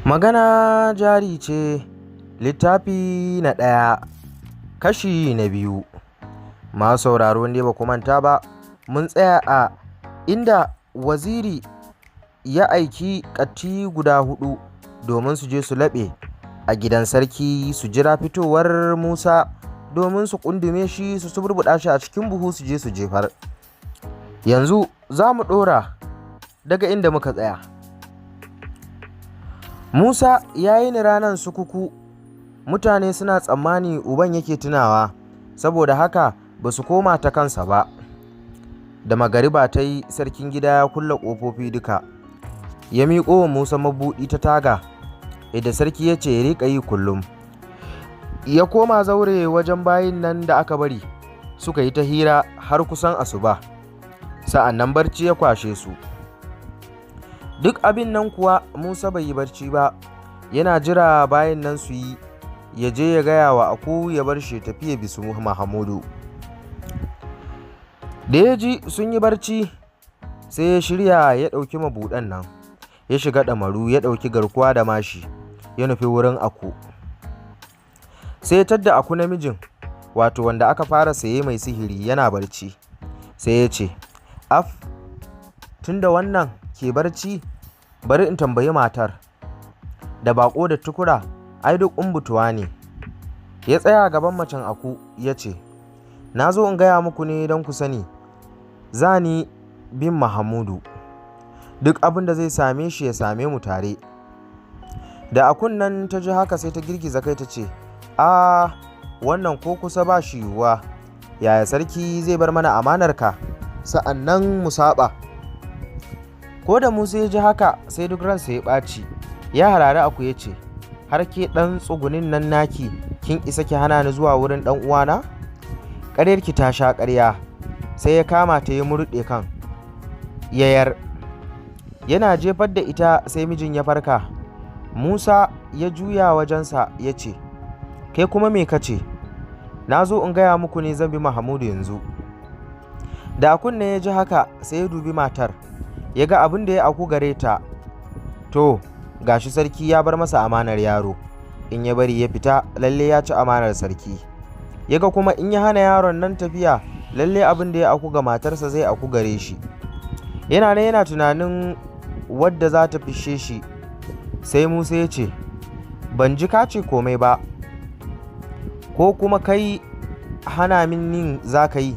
Magana jari ce, littafi na ɗaya, kashi na biyu. Masu sauraro, ne ba ku manta ba, mun tsaya a inda waziri ya aiki ƙatti guda huɗu domin su je su laɓe a gidan sarki su jira fitowar Musa domin su ƙundume shi, su suburbuɗa shi a cikin buhu, su je su jefar. Yanzu za mu ɗora daga inda muka tsaya. Musa ya yi ni ranar sukuku, mutane suna tsammani uban yake tunawa, saboda haka ba su koma ta kansa ba. Da magariba ta yi, sarkin gida ya kulle ƙofofi duka, ya miƙo wa Musa mabuɗi ta taga, yadda sarki ya ce ya riƙa yi kullum. Ya koma zaure wajen bayin nan da aka bari, suka yi ta hira har kusan asuba, sa'an nan barci ya kwashe su. Duk abin nan kuwa Musa bai yi barci ba, yana jira bayin nan su yi, ya je ya gaya wa Aku ya bar shi tafi ya bi su Mahamudu. Da ya ji sun yi barci, sai ya shirya, ya ɗauki mabuɗan nan, ya shiga ɗamaru, ya ɗauki garkuwa da mashi, ya nufi wurin Aku. Sai ya tadda Aku namijin, wato wanda aka fara saye mai sihiri, yana barci. Sai ya ce, "Af, tunda wannan ke barci, bari in tambayi matar. Da baƙo da tukura, ai duk umbutuwa ne." Ya tsaya gaban macen Aku ya ce, "Na zo in gaya muku ne don ku sani, za ni bin Mahamudu. Duk abin da zai same shi, ya same mu tare." Da akun nan ta ji haka, sai ta girgiza kai ta ce, "A, wannan ko kusa ba shi yiwuwa. Yaya sarki zai bar mana amanarka, sa'an nan mu saɓa?" Ko da Musa ya ji haka, sai duk ransa ya ɓaci. Ya harari Aku ya ce, "Har ke ɗan tsugunin nan naki kin isa ki hana ni zuwa wurin ɗan uwana? Ƙaryarki ta sha ƙarya." Sai ya kama ta, ya murɗe kan yayar. Yana jefar da ita, sai mijin ya farka. Musa ya juya wajensa ya ce, "Kai kuma me ka ce?" "Na zo in gaya muku ne, zan bi Mahamudu yanzu." Da kunne ya ji haka, sai ya dubi matar, ya ga abin da ya aku gare ta. To, gashi sarki ya bar masa amanar yaro, in ya bari ya fita, lalle ya ci amanar sarki. Ya ga kuma in ya hana yaron nan tafiya, lalle abin da ya aku ga matarsa zai aku gare shi. Yana nan yana tunanin wadda za ta fishe shi, sai Musa ya ce, "Ban ji ka ce komai ba, ko kuma kai hana min nin za ka yi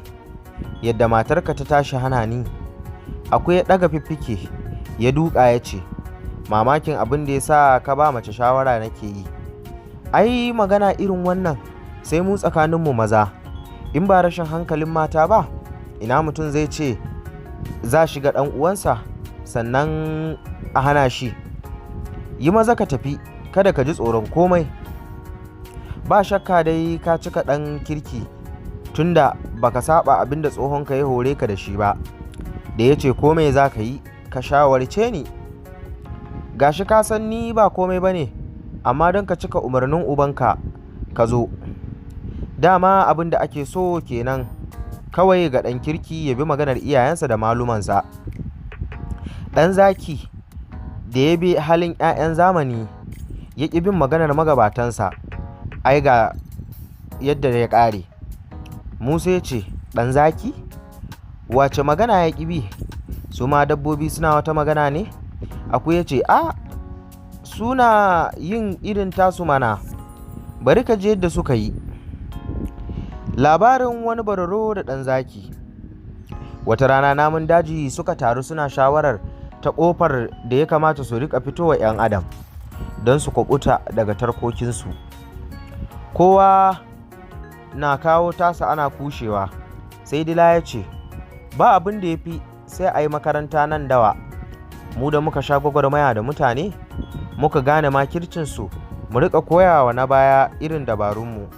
yadda matarka ta tashi hana ni?" Akwai ya ɗaga fiffike, ya duka, ya ce, "Mamakin abin da ya sa ka ba mace shawara nake yi. Ai magana irin wannan sai mu tsakaninmu maza. In ba rashin hankalin mata ba, ina mutum zai ce za shi ga ɗan uwansa, sannan a hana shi? Yi maza ka tafi, kada ka ji tsoron komai. Ba shakka dai ka cika ɗan kirki, tunda baka saba abin da tsohonka ya hore ka da shi ba, da ya ce komai za ka yi ka shawarce ni. Gashi ka san ni ba komai ba ne, amma don ka cika umarnin ubanka ka zo. Dama abin da ake so kenan kawai ga ɗan kirki, ya bi maganar iyayensa da malumansa. Ɗan zaki da ya bi halin 'ya'yan zamani, ya ƙi bin maganar magabatansa, ai ga yadda ya ƙare." Musa ya ce, "Ɗan zaki? Wace magana ya ƙi bi? Su ma dabbobi suna wata magana ne?" Aku ya ce, "A, suna yin irin tasu mana. Bari ka je yadda suka yi." Labarin wani bararo da ɗan zaki. Wata rana namun daji suka taru suna shawarar ta ƙofar da ya kamata su riƙa fitowa 'yan adam don su kuɓuta daga tarkokinsu. Kowa na kawo tasa ana kushewa. Sai dila ya ce, "Ba abin da ya fi sai a yi makaranta nan dawa. Mu da muka sha gwagwarmaya da mutane, muka gane makircinsu, mu riƙa koyawa na baya irin dabarunmu."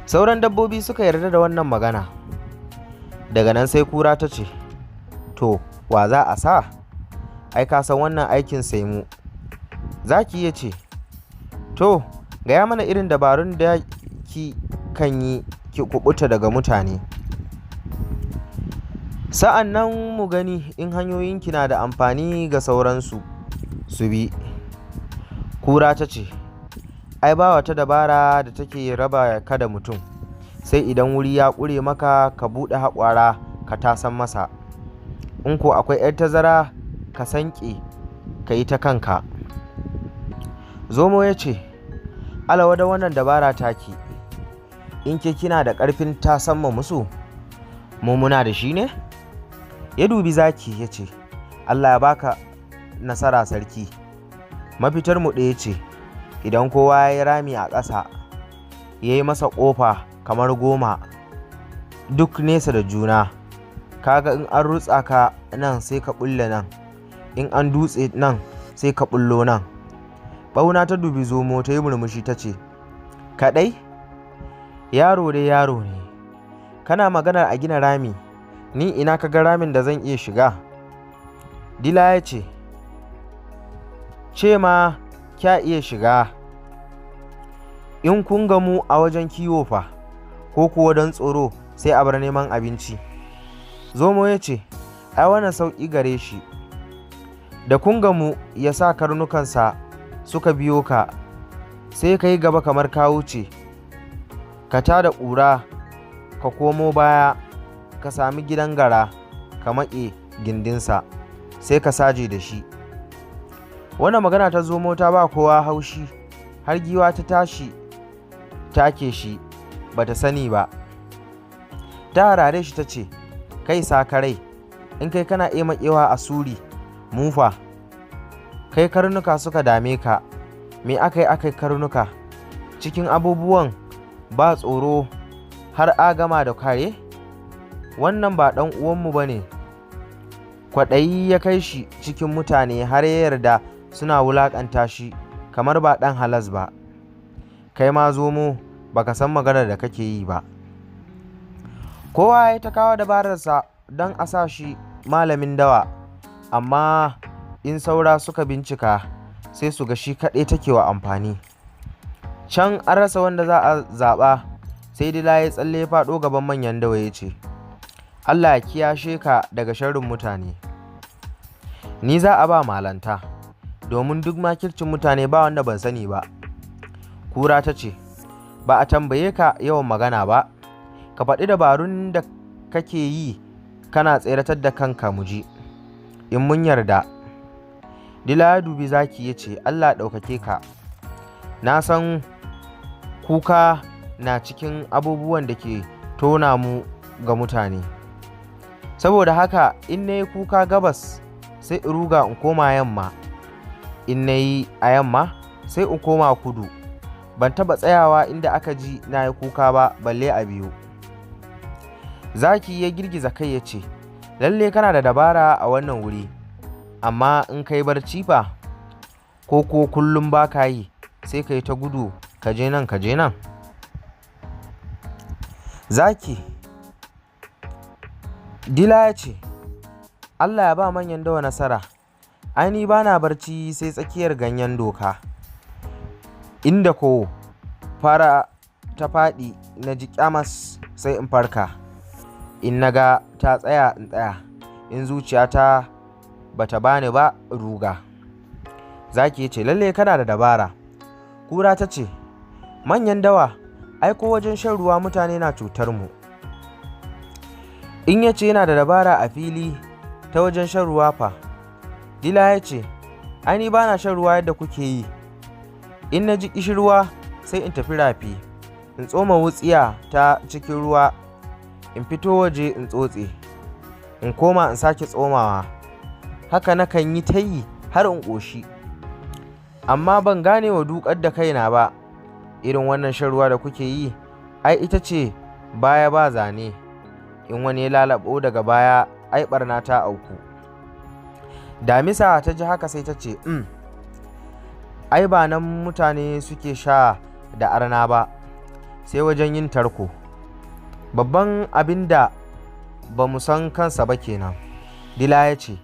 Sauran dabbobi suka yarda da wannan magana. Daga nan sai kura ta ce, "To, wa za a sa? Ai ka san wannan aikin sai mu." Zaki ya ce, "To, gaya mana irin dabarun da ki kan yi ki kuɓuta daga mutane. Sa'an nan mu gani in hanyoyinki na da amfani ga sauransu su bi." Kura ta ce, "Ai ba wata dabara da take raba ka da mutum, sai idan wuri ya ƙure maka ka buɗe haƙora ka tasan masa. In ko akwai 'yar tazara ka sanƙe ka yi ta kanka." Zomo ya ce, "Allah wadan wannan dabara taki, in ke kina da ƙarfin tasamma musu, mu muna da shi ne?" Ya dubi zaki ya ce, "Allah ya baka nasara sarki. Mafitar mu ɗaya ce, idan kowa ya yi rami a ƙasa, ya yi masa ƙofa kamar 10, duk nesa da juna. Kaga in an rutsa ka nan sai ka ɓulle nan, in an dutse nan sai ka ɓullo nan." Ɓauna ta dubi zomo ta yi murmushi ta ce, "Kaɗai? Yaro dai yaro ne. Kana maganar a gina rami, ni ina ka ga ramin da zan iya shiga?" Dila ya ce, "Ce ma kya iya shiga, in kun gamu a wajen kiwo fa, ko kuwa don tsoro sai a bar neman abinci." Zomo ya ce, "Ai wannan sauƙi gare shi, da kun gamu ya sa karnukansa suka biyo ka, sai ka yi gaba kamar ka wuce, ka tada ƙura, ka komo baya, ka sami gidan gara, ka maƙe gindinsa, sai ka saje da shi." Wannan magana ta zomo ta ba kowa haushi, har giwa ta tashi take shi ba ta sani ba. Ta harare shi ta ce, "Kai sakarai, in kai kana iya maƙewa a suri, mu fa? Kai karnuka suka dame ka, me aka yi aka yi karnuka? Cikin abubuwan ba tsoro har a gama da kare? Wannan ba ɗan uwanmu ba ne." Kwaɗayi ya kai shi cikin mutane har ya yarda suna wulaƙanta shi kamar ba ɗan halas ba. Kai ma zomo ba ka san maganar da kake yi ba. Kowa ya ta kawo dabararsa don a sa shi malamin dawa, amma in saura suka bincika sai su ga shi kaɗai take wa amfani. Can an rasa wanda za a zaɓa, sai dila ya tsalle ya faɗo gaban manyan dawa ya ce, "Allah ya kiyashe ka daga sharrin mutane. Ni za a ba malanta, domin duk makircin mutane ba wanda ban sani ba." Kura ta ce, "Ba a tambaye ka yawan magana ba, ka faɗi dabarun da kake yi kana tseratar da kanka mu ji, in mun yarda." Dila ya dubi zaki ya ce, "Allah ɗaukake ka. Na san kuka na cikin abubuwan da ke tona mu ga mutane. Saboda haka in na yi kuka gabas sai in ruga in koma yamma, in na yi a yamma sai in koma kudu. Ban taɓa tsayawa inda aka ji na yi kuka ba balle a biyu." Zaki ya girgiza kai ya ce, "Lalle kana da dabara a wannan wuri, amma in kai barci fa, ko kullum ba ka yi, sai ka yi ta gudu ka je nan ka je nan." Zaki Dila ya ce, "Allah ya ba manyan dawa nasara. Ai ni ba na barci sai tsakiyar ganyen doka. Inda ko fara ta faɗi na ji ƙyamas sai in farka. In na ga ta tsaya in tsaya, in zuciyata ba ta bani ba ruga." Zaki ya ce, "Lalle kana da dabara." Kura ta ce, "Manyan dawa, ai ko wajen shan ruwa mutane na cutar mu." In ya ce yana da dabara a fili ta wajen shan ruwa fa. Dila ya ce, "Ai ni ba na shan ruwa yadda kuke yi. In na ji ƙishirwa sai in tafi rafi, in tsoma wutsiya ta cikin ruwa, in fito waje in tsotse, in koma in sake tsomawa. Haka nakan yi ta yi har in ƙoshi. Amma ban gane wa dukar da kaina ba. Irin wannan shan ruwa da kuke yi, ai ita ce baya ba zane. In wani ya lalaɓo daga baya, ai ɓarna ta auku." Damisa ta ji haka sai ta ce, "Ai ba nan mutane suke sha da arna ba, sai wajen yin tarko. Babban abin da ba mu san kansa ba kenan." Dila ya ce,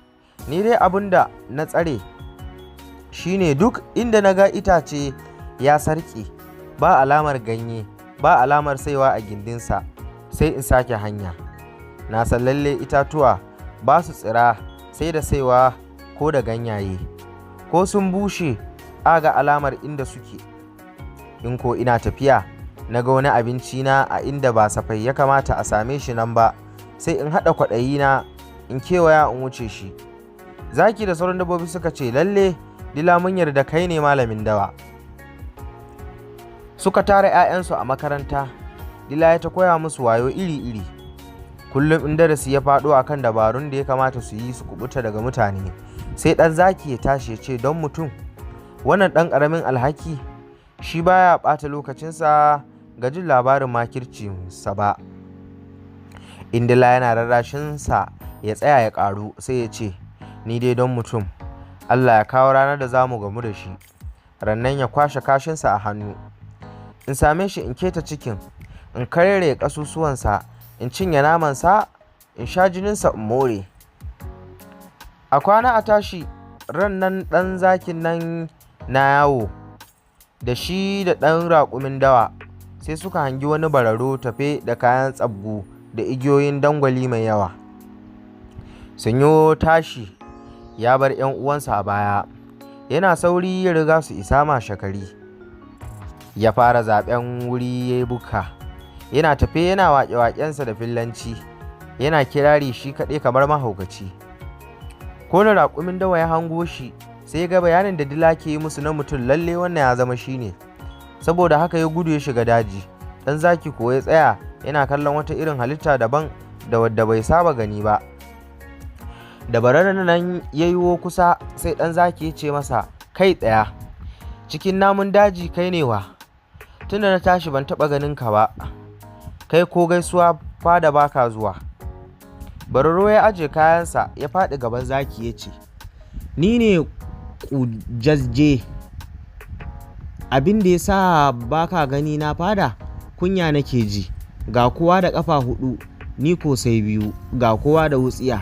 "Ni dai abin da na tsare shine duk inda na ga itace ya sarƙe, ba alamar ganye, ba alamar saiwa a gindinsa, sai in sake hanya. Na san lalle itatuwa ba su tsira sai da saiwa ko da ganyaye, ko sun bushe Aga alamar inda suke. In ko ina tafiya na ga wani abinci na a inda ba safai ya kamata a same shi nan ba, sai in haɗa kwaɗayi na in kewaya in wuce shi. Zaki da sauran dabbobi suka ce, lalle dila mun yarda kai ne malamin dawa. Suka tara 'ya'yansu a makaranta, dila ya ta koya musu wayo iri-iri. Kullum in darasi ya faɗo a kan dabarun da ya kamata su yi su kubuta daga mutane, sai ɗan zaki ya tashi ya ce, don mutum, wannan ɗan ƙaramin alhaki, shi baya ɓata lokacinsa ga jin labarin makircinsa ba. In dila yana rarrashinsa ya tsaya ya ƙaru, sai ya ce, ni dai don mutum, Allah ya kawo ranar da za mu gamu da shi, rannan ya kwashe kashinsa a hannu. In same shi in keta cikin, in karere ƙasusuwansa, in cinye namansa, in sha jininsa in more. A kwana a tashi, ran nan ɗan zakin nan na yawo, da shi da ɗan raƙumin dawa, sai suka hangi wani bararo tafe da kayan tsabgu da igiyoyin dangwali mai yawa. Sun yi tashi ya bar 'yan uwansa a baya, yana sauri ya riga su isa mashakari. Ya fara zaɓen wuri ya yi bukka, yana tafe yana waƙe-waƙensa da fillanci, yana kirari shi kaɗai kamar mahaukaci. Ko da raƙumin dawa ya hango shi, sai ya ga bayanin da dila ke yi musu na mutum, lalle wannan ya zama shi ne. Saboda haka ya gudu ya shiga daji. Ɗan zaki ko ya tsaya yana kallon wata irin halitta daban da wadda bai saba gani ba. Da bararon nan ya yiwo kusa, sai ɗan zaki ya ce masa, kai tsaya, cikin namun daji kai ne wa? Tunda na tashi ban taɓa ganin ka ba, kai ko gaisuwa fada baka zuwa. Bararo ya aje kayansa ya faɗi gaban zaki ya ce, ni ne ƙujajje, abin da ya sa baka gani na fada, kunya nake ji, ga kowa da ƙafa 4, ni ko sai 2, ga kowa da wutsiya,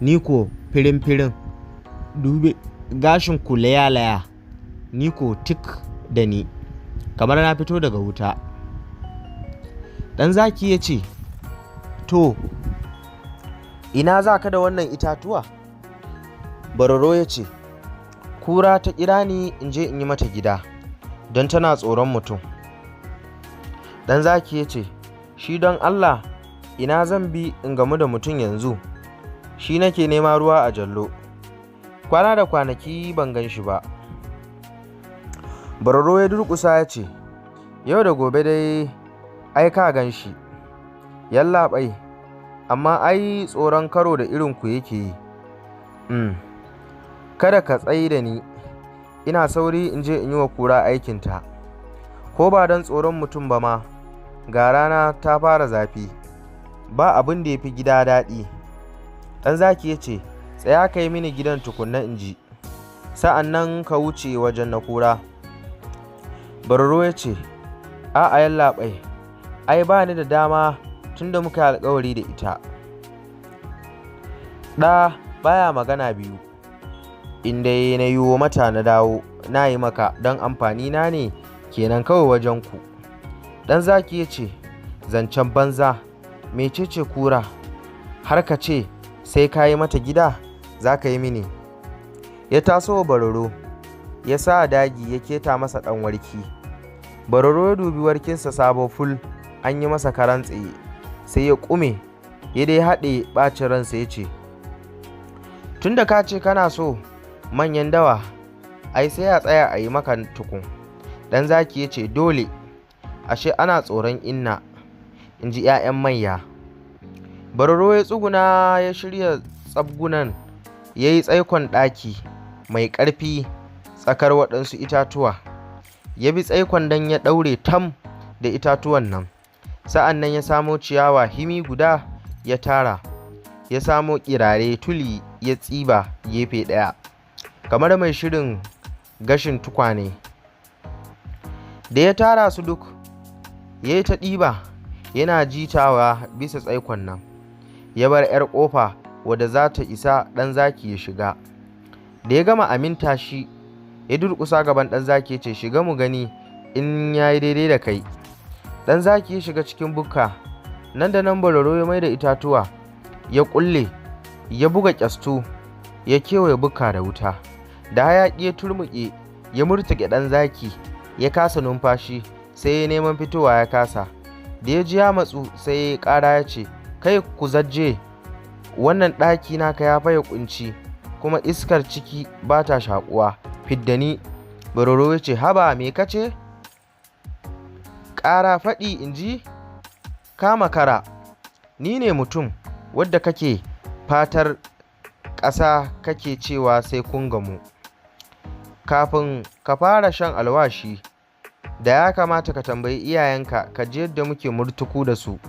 ni ko firin-firin, dube gashin ku laya-laya, ni ko tik da ni, kamar na fito daga wuta. Ɗan zaki ya ce, to, ina za ka da wannan itatuwa? Bararo ya ce, kura ta kira ni in je in yi mata gida, don tana tsoron mutum. Ɗan zaki ya ce, shi don Allah, ina zan bi in gamu da mutum yanzu? Shi nake nema ruwa a jallo. Kwana da kwanaki ban gan shi ba. Bararo ya durƙusa ya ce, yau da gobe dai ai ka gan shi, yallaɓai, amma ai tsoron karo da irin ku yake yi. Kada ka tsai da ni, ina sauri in je in yi wa kura aikinta. Ko ba don tsoron mutum ba ma, ga rana ta fara zafi, ba abin da ya fi gida daɗi. Ɗan zaki ya ce, tsaya ka yi mini gidan tukunna in ji, sa'an nan ka wuce wajen na kura. Bararo ya ce, a'a yallaɓai, ai ba ni da dama tun da muka yi alƙawari da ita. Ɗa baya magana biyu, in dai na yiwo mata na dawo, na yi maka don amfani na ne kenan kawai wajen ku. Ɗan zaki ya ce, zancen banza, mecece kura, har ka ce sai ka yi mata gida, za ka yi mini. Ya taso bararo, ya sa dagi ya keta masa ɗan warki. Bararo ya dubi warkinsa sabo ful, an yi masa karan tsaye, sai ya ƙume, ya dai haɗe ɓacin ransa ya ce, tun da ka ce kana so manyan dawa, ai sai ya tsaya a yi maka tukun. Ɗan zaki ya ce, dole, ashe ana tsoron inna, in ji 'ya'yan manya. Bararo ya tsuguna ya shirya tsabgunan, ya yi tsaikon ɗaki mai ƙarfi tsakar waɗansu itatuwa. Ya bi tsaikon don ya ɗaure tam da itatuwan nan. Sa'an nan ya samo ciyawa himi guda ya tara, ya samo ƙirare tuli ya tsiba gefe ɗaya, kamar mai shirin gashin tukwane. Da ya tara su duk, ya yi ta ɗiba, yana jitawa bisa tsaikon nan. Ya bar 'yar ƙofa wadda za ta isa ɗan zaki ya shiga. Da ya gama aminta shi, ya durƙusa gaban ɗan zaki ya ce, shiga mu gani in ya yi daidai da kai. Ɗan zaki ya shiga cikin bukka, nan da nan bararo ya maida itatuwa, ya ƙulle, ya buga ƙyastu, ya kewaye bukka da wuta. Da hayaƙi ya turmuƙe, Ya murtuke ɗan zaki, ya kasa numfashi, sai ya neman fitowa ya kasa. Da ya ji ya matsu sai ya ƙara ya ce, "Kai ku zajje, wannan ɗaki naka ya faye ƙunci, kuma iskar ciki ba ta shaƙuwa, fidda ni." Bororo ya ce, "Haba, me ka ce? Ƙara faɗi in ji, ka makara, ni ne mutum wadda kake fatar ƙasa kake cewa sai kun gamu. Kafin ka fara shan alwashi, da ya kamata ka tambayi iyayenka ka ji yadda muke murtuku da su."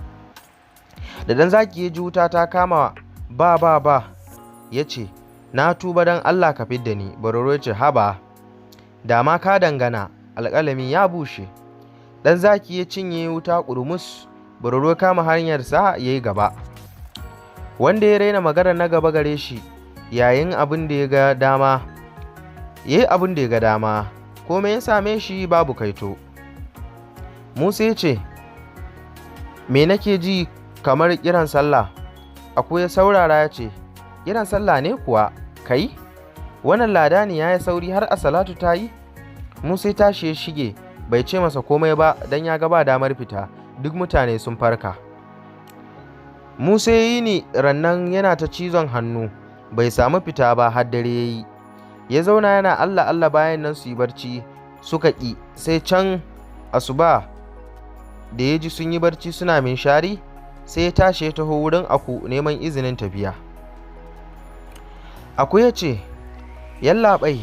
Da ɗan zaki ya ji wuta ta kama ba ba ba, ya ce, "Na tuba, don Allah ka fidda ni." Bororo ya ce, "Haba, da ma ka dangana, alƙalami ya bushe." Ɗan zaki ya cinye wuta ƙurmus, Bororo kama hanyarsa ya yi gaba. Wanda ya raina maganar na gaba gare shi yayin abin da ya ga dama, ya yi abin da ya ga dama, komai ya same shi babu kaito. Musa ya ce, "Me nake ji kamar kiran sallah?" Aku ya saurara ya ce, "Kiran sallah ne kuwa, kai? Wannan ladani ya yi sauri har a salatu ta yi?" Musa ya tashi ya shige, bai ce masa komai ba don ya ga ba damar fita, duk mutane sun farka. Musa ya yi ni rannan yana ta cizon hannu, bai samu fita ba har dare ya yi. Ya zauna yana Allah Allah bayan nan su yi barci, suka ƙi, sai can asuba da ya ji sun yi barci suna minshari, sai ya tashi ya taho wurin Aku neman izinin tafiya. Aku ya ce, "Yallaɓai,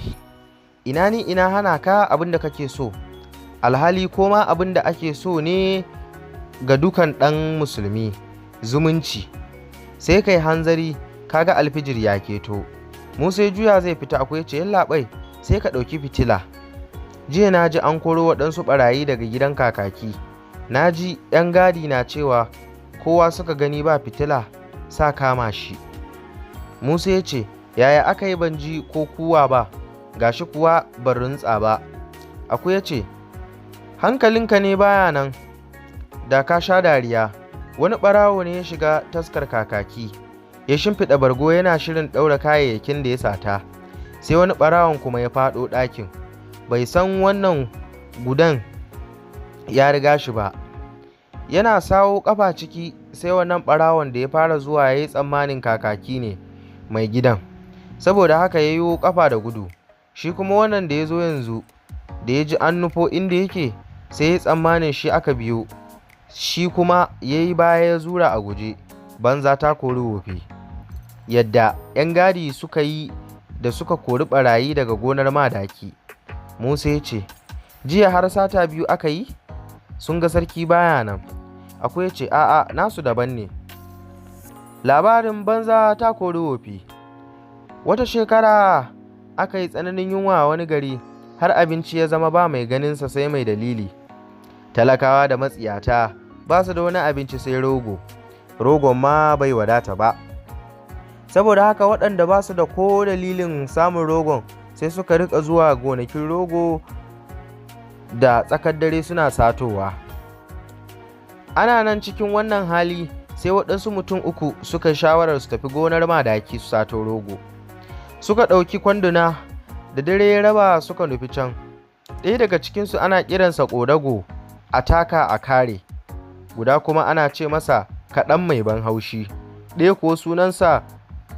ina ni ina hana ka abin da kake so, alhali koma abin da ake so ne ga dukan ɗan musulmi, zumunci. Sai kai hanzari, kaga alfijir ya keto." Musa ya juya zai fita, Aku ya ce, "Yallaɓai, sai ka ɗauki fitila. Jiya na ji an koro waɗansu ɓarayi daga gidan kakaki. Na ji 'yan gadi na cewa kowa suka gani ba fitila sa kama shi." Musa ya ce, "Yaya aka yi ban ji ko kuwa ba, gashi kuwa ban runtsa ba?" Aku ya ce, "Hankalinka ne baya nan, da ka sha dariya. Wani ɓarawo ne ya shiga taskar kakaki, ya shimfiɗa bargo yana shirin ɗaura kayayyakin da ya sata, sai wani ɓarawon kuma ya faɗo ɗakin. Bai san wannan gudan ya riga shi ba. Yana sawo ƙafa ciki, sai wannan ɓarawon da ya fara zuwa ya yi tsammanin kakaki ne mai gidan, saboda haka ya yiwo ƙafa da gudu. Shi kuma wannan da ya zo yanzu, da ya ji an nufo inda yake, sai ya yi tsammanin shi aka biyo, shi kuma ya yi baya ya zura a guje, banza ta kori wofi. Yadda 'yan gadi suka yi da suka kori ɓarayi daga gonar madaki." Musa ya ce, "Jiya har sata biyu aka yi? Sun ga sarki baya nan." Aku ya ce, "A'a, nasu daban ne." Labarin banza ta kori wofi. Wata shekara aka yi tsananin yunwa a wani gari, har abinci ya zama ba mai ganinsa sai mai dalili. Talakawa da matsiyata ba su da wani abinci sai rogo, rogon ma bai wadata ba. Saboda haka waɗanda ba su da ko dalilin samun rogon sai suka riƙa zuwa gonakin rogo da tsakar dare suna satowa. Ana nan cikin wannan hali sai waɗansu mutum uku suka yi shawarar su tafi gonar madaki su sato rogo. Suka ɗauki kwanduna da dare ya raba suka nufi can. Ɗaya daga cikinsu ana kiransa Ƙodago a taka a kare, guda kuma ana ce masa Kaɗan mai ban haushi, ɗaya kuwa sunansa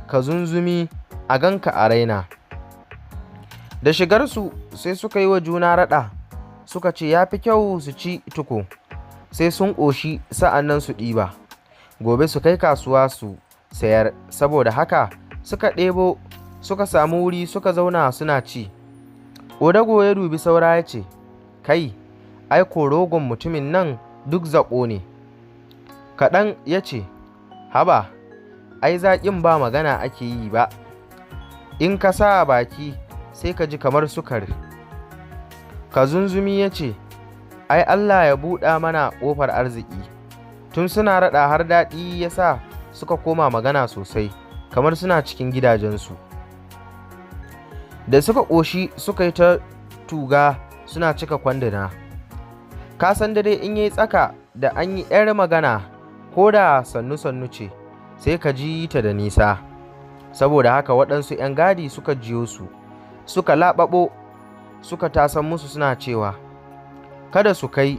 Kazunzumi a ganka a raina. Da shigarsu sai suka yi wa juna raɗa, suka ce ya fi kyau su ci tukun, sai sun ƙoshi sa'an nan su ɗiba, gobe su kai kasuwa su sayar. Saboda haka suka ɗebo suka samu wuri suka zauna suna ci. Ƙodago ya dubi saura ya ce, "Kai, ai ko rogon mutumin nan duk zaƙo ne." Kaɗan ya ce, "Haba, ai zaƙin ba magana ake yi ba, in ka sa baki sai ka ji kamar sukari." Kazunzumi ya ce, "Ai Allah ya buɗa mana ƙofar arziki." Tun suna raɗa har daɗi ya sa suka koma magana sosai, kamar suna cikin gidajensu. Da suka ƙoshi suka yi ta tuga suna cika kwanduna. Ka san dare in yayi tsaka da an yi 'yar magana ko da sannu-sannu ce, sai ka ji ta da nisa. Saboda haka waɗansu 'yan gadi suka jiyo su, suka laɓaɓo suka tasan musu suna cewa, "Kada su kai,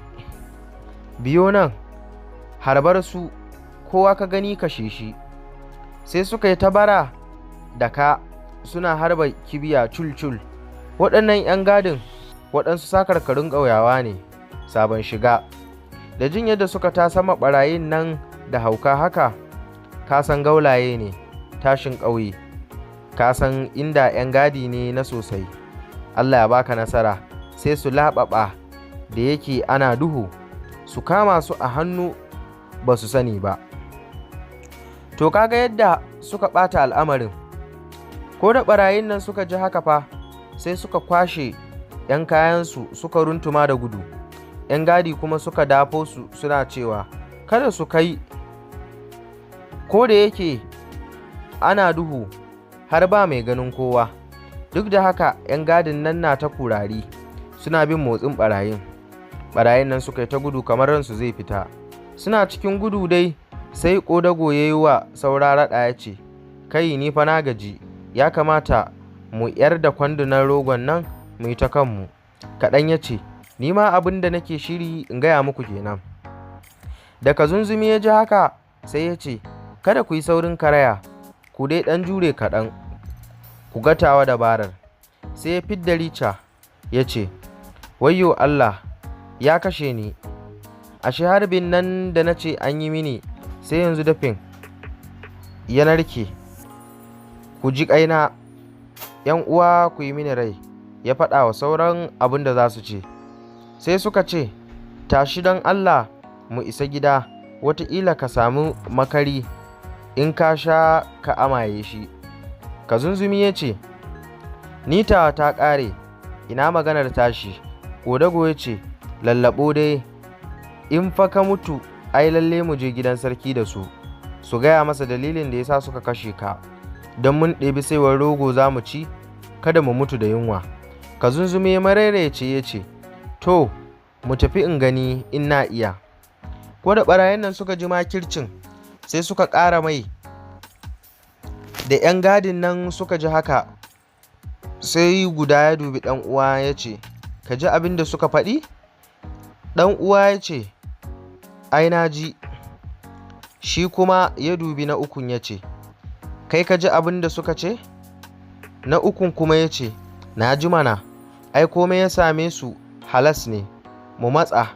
biyo nan, harbar su, kowa ka gani kashe shi." Sai suka yi ta bara da ka suna harba kibiya cul-cul. Waɗannan 'yan gadin waɗansu sakarkarun ƙauyawa ne sabon shiga. Da jin yadda suka tasama ɓarayin nan da hauka haka, ka san gaulaye ne tashin ƙauye, ka san inda 'yan gadi ne na sosai. Allah ya baka nasara, sai su laɓaɓa da yake ana duhu, su kama su a hannu ba su sani ba. To kaga yadda suka ɓata al'amarin. Ko da ɓarayin nan suka ji haka fa, sai suka kwashe 'yan kayansu suka runtuma da gudu. 'Yan gadi kuma suka dafo su suna cewa, "Kada su kai," ko da yake ana duhu har ba mai ganin kowa. Duk da haka 'yan gadin nan na ta kurari suna bin motsin ɓarayin. Ɓarayin nan suka yi ta gudu kamar ransu zai fita. Suna cikin gudu dai sai ƙodago ya yi wa saura raɗa ya ce, "Kai, ni fa na gaji, ya kamata mu yar da kwandunan rogon nan mu yi ta kanmu." Kaɗan ya ce, "Ni ma abin da nake shiri in gaya muku kenan." Da Kazunzumi ya ji haka sai ya ce, "Kada ku yi saurin karaya, ku dai ɗan jure kaɗan, ku ga tawa dabarar." Sai ya fidda rica ya ce, "Wayyo Allah, ya kashe ni, ashe harbin nan da na ce an yi mini sai yanzu dafin ya narke. Ku ji ƙaina, 'yan uwa, ku yi mini rai." Ya faɗa wa sauran abin da za su ce. Sai suka ce, "Tashi don Allah mu isa gida, wataƙila ka sami makari in ka sha ka amaye shi." Kazunzumi ya ce, "Ni tawa ta ƙare, ina maganar tashi." Ƙodago ya ce, "Lallaɓo dai, in fa ka mutu ai lalle mu je gidan sarki da su, su gaya masa dalilin da ya sa suka kashe ka, don mun ɗebi saiwar rogo za mu ci, kada mu mutu da yunwa." Kazunzumi ya maraice ya ce, "To, mu tafi in gani in na iya." Ko da ɓarayin nan suka ji makircin, sai suka ƙara mai. Da 'yan gadin nan suka ji haka, sai guda ya dubi ɗan uwa ya ce, "Ka ji abin da suka faɗi?" Ɗan uwa ya ce, "Ai na ji." Shi kuma ya dubi na ukun ya ce, "Kai ka ji abin da suka ce?" Na ukun kuma ya ce, "Na ji mana, ai komai ya same su halas ne, mu matsa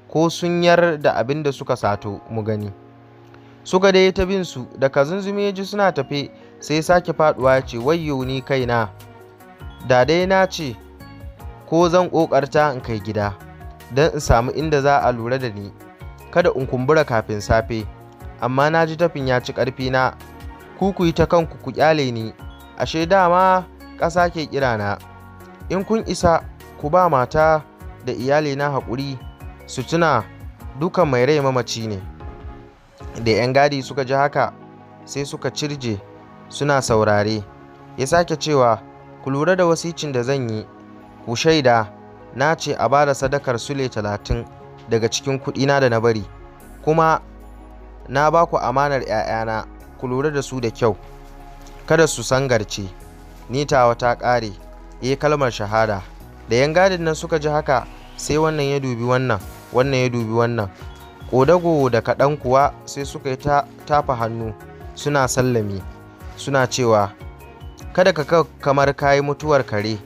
ko sun yar da abin da suka sato mu gani." Suka dai ta bin su, da Kazunzumi ya ji suna tafe sai ya sake faɗuwa ya ce, "Wayyo ni kaina, da dai na ce ko zan ƙoƙarta in kai gida don in samu inda za a lura da ni, kada in kumbura kafin safe, amma na ji tafin ya ci ƙarfina, ku ku yi ta kanku ku ƙyale ni, ashe dama ƙasa ke kirana. In kun isa ku ba mata da iyalina haƙuri, su tuna dukan mai rai mamaci ne." Da 'yan gadi suka ji haka sai suka cirje suna saurare. Ya sake cewa, "Ku lura da wasicin da zan yi, ku shaida na ce a ba da sadakar sule 30 daga cikin kuɗina da na bari, kuma na ba ku amanar 'ya'yana, ku lura da su da kyau, kada su sangarce. Ni tawa ta ƙare." Ya yi kalmar shahada. Da 'yan gadin nan suka ji haka sai wannan ya dubi wannan, wannan ya dubi wannan. Ƙodago da Kaɗan kuwa sai suka yi ta tafa hannu suna sallami, suna cewa, "Kada ka kamar ka yi mutuwar kare,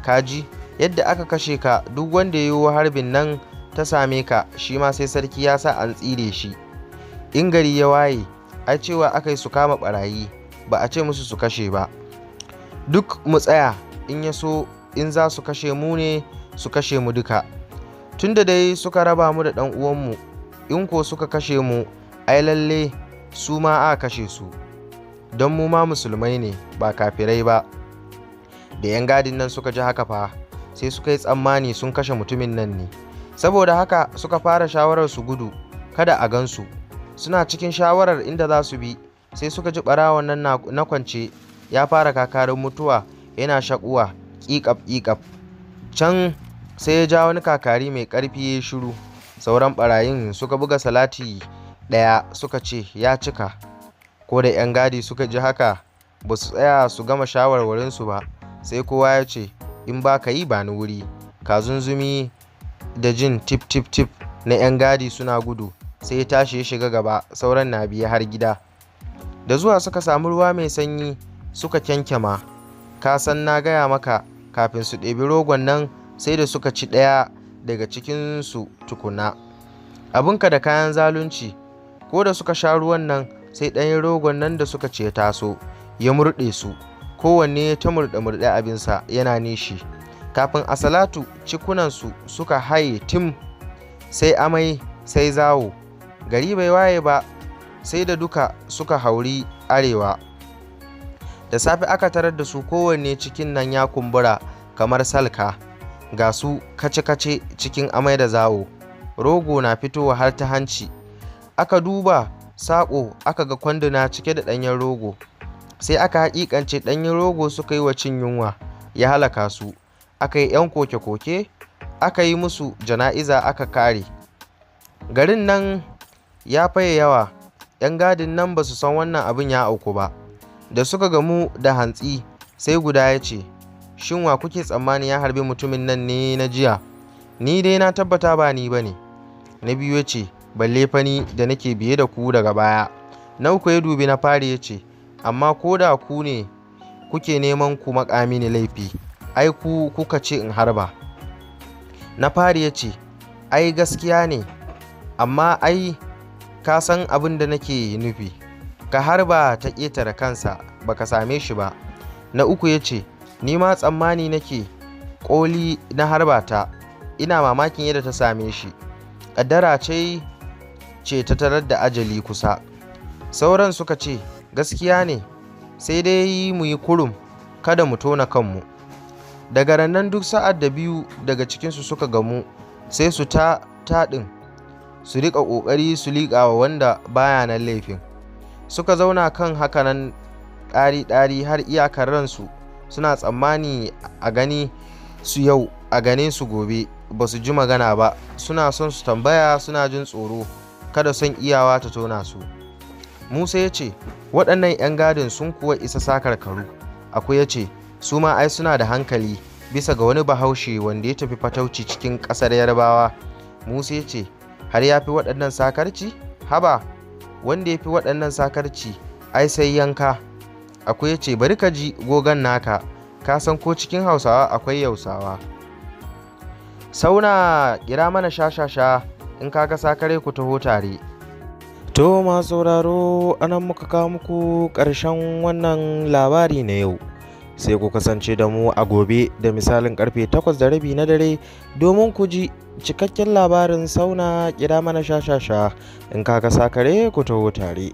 ka ji yadda aka kashe ka, duk wanda ya yi harbin nan ta same ka shi ma sai sarki ya sa an tsire shi. In gari ya waye, ai cewa aka yi su kama ɓarayi, ba a ce musu su kashe ba. Duk mu tsaya, in ya so in za su kashe mu ne su kashe mu duka. Tun da dai suka raba mu da ɗan uwanmu, in ko suka kashe mu, ai lalle su ma a kashe su, don mu ma musulmai ne ba kafirai ba." Da 'yan gadin nan suka ji haka fa, sai suka yi tsammani sun kashe mutumin nan ne. Saboda haka suka fara shawarar su gudu, kada a gansu. Suna cikin shawarar inda za su bi, sai suka ji ɓarawon nan na kwance ya fara kakarin mutuwa, yana shaƙuwa ƙiƙaf ƙiƙaf. Can sai ya ja wani kakari mai ƙarfi ya shiru. Sauran ɓarayin suka buga salati ɗaya suka ce, "Ya cika." Ko da 'yan gadi suka ji haka, ba su tsaya su gama shawarwarinsu ba, sai kowa ya ce, In ba ka yi, ba ni wuri." Kazunzumi da jin tif tif tif na 'yan gadi suna gudu, sai ya tashi ya shiga gaba, sauran na biye har gida. Da zuwa suka samu ruwa mai sanyi suka kyankyama. Ka san na gaya maka, kafin su ɗebi rogon nan sai da suka ci ɗaya daga cikinsu tukuna. Abinka da kayan zalunci, ko da suka sha ruwan nan sai ɗanyen rogon nan da suka ci ya taso, ya murɗe su, kowanne ta murɗe-murɗe abinsa yana nishi. Kafin asalatu cikunansu suka haye tim, sai amai sai zawo. Gari bai waye ba sai da duka suka hauri arewa. Da safe aka tarar da su kowanne cikin nan ya kumbura kamar salka, ga su kace-kace cikin amai da zawo, rogo na fitowa har ta hanci. Aka duba saƙo aka ga kwanduna cike da ɗanyen rogo, sai aka haƙiƙance ɗanyen rogo suka yi wa cin yunwa, ya halaka su. Aka yi 'yan koke-koke, aka yi musu jana'iza aka kare. Garin nan ya faye yawa, 'yan gadin nan ba su san wannan abin ya auku ba. Da suka gamu da hantsi sai guda ya ce, "Shin wa kuke tsammani ya harbi mutumin nan ne na jiya? Ni dai na tabbata ba ni ba ne." Na biyu ya ce, "Balle fa ni da nake biye da ku daga baya." Na uku ya dubi na fari ya ce, "Amma ko da ku ne kuke neman ku maƙa mini laifi, ai ku kuka ce in harba." Na fari ya ce, "Ai gaskiya ne, amma ai ka san abin da nake nufi, ka harba ta ƙetare kansa ba ka same shi ba." Na uku ya ce, "Ni ma tsammani nake ƙoli na harba ta, ina mamakin yadda ta same shi. Ƙaddara ce ta tarar da ajali kusa." Sauran suka ce, "Gaskiya ne, sai dai mu yi kurum, kada mu tona kanmu." Daga rannan duk sa'ad da biyu daga cikinsu suka gamu sai su ta taɗin, su riƙa ƙoƙari su liƙa wa wanda baya nan laifin. Suka zauna kan hakanan ɗari-ɗari har iyakar ransu, suna tsammani a gani su yau a gane su gobe, ba su ji magana ba, suna son su tambaya suna jin tsoro kada son iyawa ta tona su. Musa ya ce, "Waɗannan 'yan gadin sun kuwa isa sakarkaru." Aku ya ce, "Su ma ai suna da hankali, bisa ga wani Bahaushe wanda ya tafi fatauci cikin ƙasar Yarbawa." Musa ya ce, "Har ya fi waɗannan sakarci? Haba, wanda ya fi waɗannan sakarci ai sai yanka." Aku ya ce, "Bari ka ji gogon naka, ka san ko cikin Hausawa akwai Yausawa. Sauna kira mana shashasha, in ka ga sakare ku taho tare." To masu sauraro, anan muka kawo muku ƙarshen wannan labari na yau. Sai ku kasance da mu a gobe da misalin karfe 8:30 na dare domin ku ji cikakken labarin Sauna kira mana shashasha, in ka ga sakare ku taho tare.